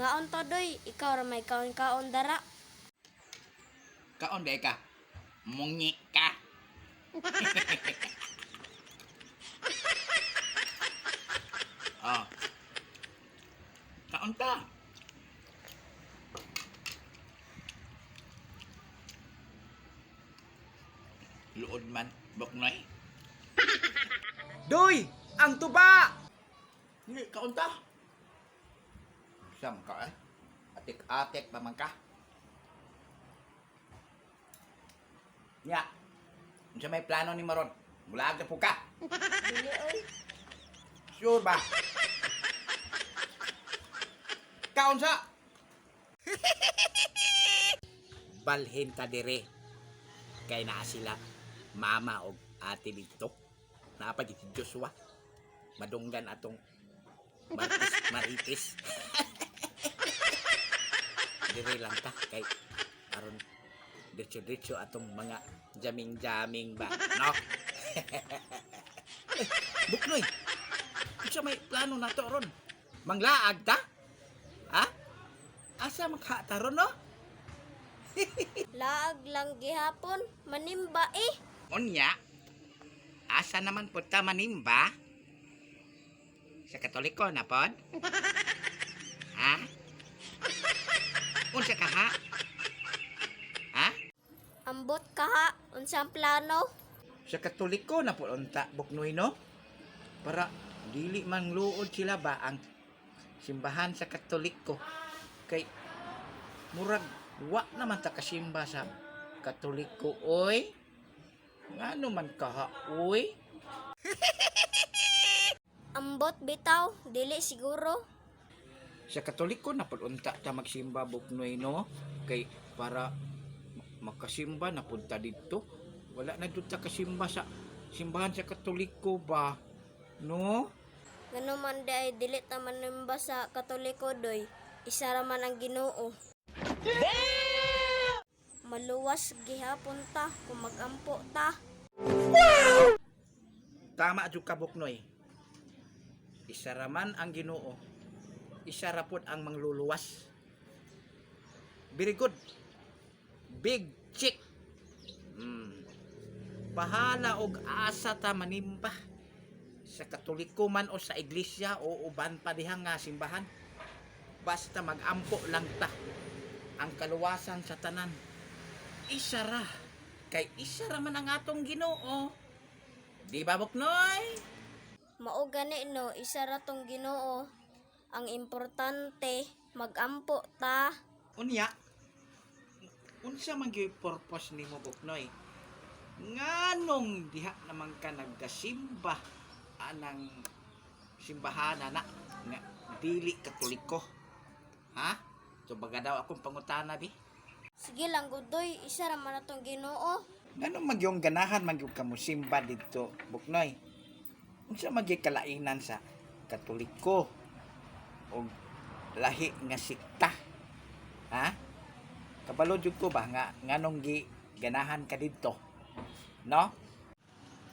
Mangaon ta, doy, ikaw ra may kaon-kaon dara. Kaon day ka. Mungi ka. Oh. Kaon ta. Luod man, boknoy. Doy! Ang tuba! Hindi, kaon ta. Saan ka eh? Atik-atik pa man ka. Nya, unsa may plano ni Maron? Mula po ka. Dili oy. Sure ba? Kaon sa! Balhin ta dire. Kay naa sila mama og ate dito. Naa pa si Joshua. Madunggan atong Martis Marites. Dire lang ta kay aron diretso-diretso atong mga jaming-jaming ba, no? Eh, Buknoy, unsa may plano nato ron? Manglaag ta? Ha? Asa makha ron no? Laag lang gihapon, manimba eh. Unya, asa naman po ta manimba? Sa Katoliko na pod? Ha? Unsa ka ha? Ha? Ambot ka ha, unsang plano? Sa Katoliko na po unta buknoy no? Para dili man luod sila ba ang simbahan sa Katoliko kay murag wa naman ta kasimba sa Katoliko oy. Ngano man kaha oy? Ambot bitaw, dili siguro. Sa Katoliko na pud unta ta magsimba buknoy no kay para makasimba na pud ta didto. Wala na jud ta kasimba sa simbahan sa Katoliko ba no? Ngano man di ay dili ta manimba sa Katoliko doy. Isa ra man ang Ginoo. Maluwas gihapon ta kung magampo ta. Tama jud ka buknoy. Isa ra man ang Ginoo. Isa ra pod ang mangluluwas. Very good. Big chick. Bahala og asa ta manimba sa Katoliko man o sa iglesia o uban pa diha nga simbahan. Basta magampo lang ta. Ang kaluwasan sa tanan. Isa ra. Kay isa ra man ang atong Ginoo. Di ba buknoy? Mao gani no, isa ra tong Ginoo. Ang importante, magampo ta. Unya, unsa man gyud purpose nimo buknoy? Nganong diha naman ka nagkasimba anang simbahana na nga dili Katoliko? Ha? So baga daw akong pangutana bi. Sige lang gudoy, isa ra man atong Ginoo. Nganong magyong ganahan man gyud ka mo simba didto buknoy? Unsa man gyud kalainan sa Katoliko og lahi nga sikta? Ha? Kabalo jud ko ba nga nganong gi ganahan ka didto? No?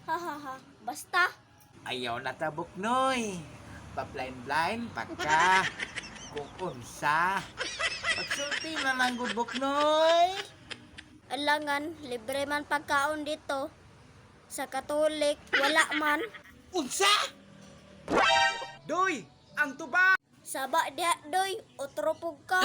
Ha ha ha. Basta. Ayaw na ta buknoy. Pa-blind-blind pa ka. Kung unsa. Pagsulti na lang gud buknoy. Alangan, libre man pagkaon dito. Sa Katolik, wala man. Unsa? Doy! Ang tuba! Saba diha doy, otro pug ka.